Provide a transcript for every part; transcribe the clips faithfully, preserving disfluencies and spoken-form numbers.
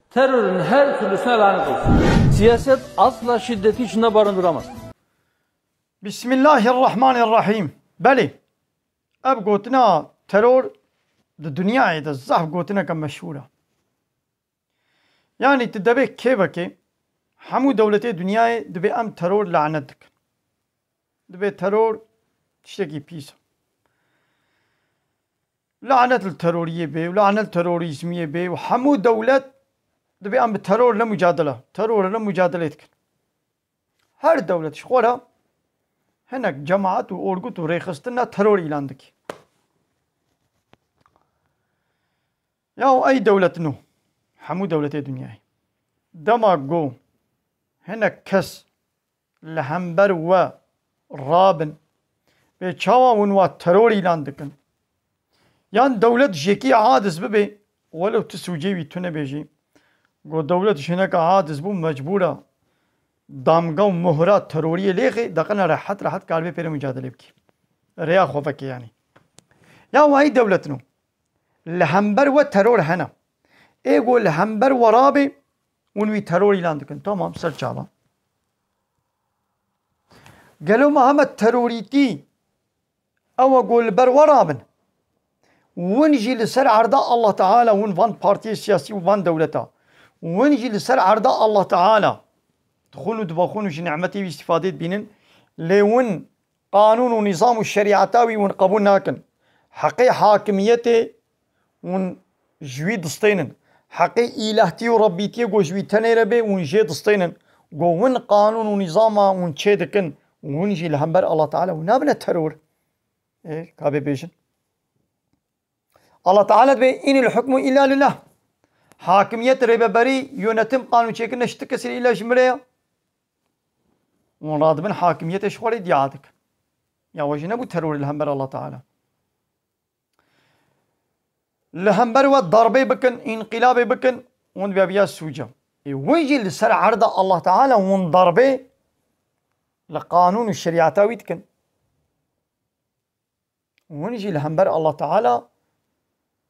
Terörün her türlüsüne lanet olsun. Siyaset asla şiddeti içinde barındıramaz. Bismillahirrahmanirrahîm. Belê, ev gotina teror di dinyayê de zehf gotineke meşhûr e. Yanî tu dibê kêvekê hemû dewletê dinyayê dibê em teror lanet dikin. Dibê teror tiştekî pîs e. Lanet li teroriyê bê û lanet li terorîzmiyê bê û hemû dewlet dibê em bi teror re mucadele, teror re mucadelê dikin. Her dewlet ji xwe re hinek cemaet û orgut û rêxistina teror îlan dike. Ya û ey dewlet nû, hemû dewletê dinyayê. Dema ku hinek kes li hember we rabin, bê çawa hûn wa teror îlan dikin? Yan dewlet ji yekî aciz bibe, welew tu sûcê wî tune bê jî, ku dewlet ji hineka aciz bû, mecbûr e damga û mohra teroriyê lêxê, deqena rehet rehet karibê pê re mucadelê bikî. Rêya xwe veke yanî. Ya wahî dewlet nû. Li hember we teror hene. Ê ku li hember we rabê, hûn wî teror îlan dikin. Tamam, ser çava. Gelo me heme terorîtî ew e ku li ber we rabin? Win jî li ser erda Allah Teala, win van partiyê siyasî û van dewleta, win jî li ser erda Allah Teala dixwin û dibaxwin û ji nimetê wî îstîfadê dibînin, lê win qanûn û nîzam û şerîeta wî win qebûl nakin. Heqê hakimiyetê hûn ji wî distênin. Heqê îlahtî û rebbîtiyê ku ji wî tenê re bê, hûn jê distênin. Ku hûn qanûn û nîzama hûn çê dikin, hûn jî li hember Allah Teala hûn nabine teror. Ê, ka bê bêjin. Allah Teala dibê, "Înil hukmu illa lillah." Hakimiyet, rêveberî, yönetim, qanûnçêkirin ji ti kesî re îlla ji min re ye. Hûn radibin hakimiyetê ji xwe re îdia dikin. Ya we jî nebû terorê li hember Allah Teala. Li hember we darbê bikin, înqilabê bikin, hûn dibe biya sûca. Ê, win jî li ser erda Allah Teala hûn darbê li qanûn û şerîeta wî dikin. Hûn jî li hember Allah Teala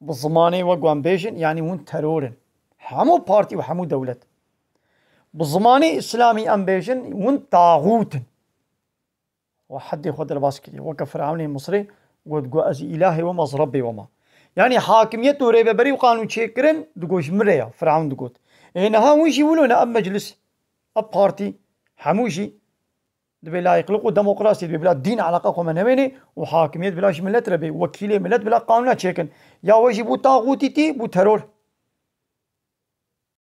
bi zimanê we ku em bêjin, yanî hûn teror in. Hemû partî û hemû dewlet. Bi zimanê îslamî em bêjin, hûn taxût in. We heddê xwe derbas kiriye. Weke Firewnê Misrê got, got, "Ez îlahê we me, ez Rebbê we me." Yanî hakimiyet û rêveberî û qanûnçêkirin digot ji min re ye, Firewn digot. Ê niha hûn jî wilo ne, ev meclis, ev partî, hemû jî dibê layiqlik û demokrasî dibê bila dîn eleqa xwe me newênê û hakimiyet bila ji milet re bê, wekîlê milet bila qanûna çêkin. Ya we jî bû taxûtîtî, bû teror.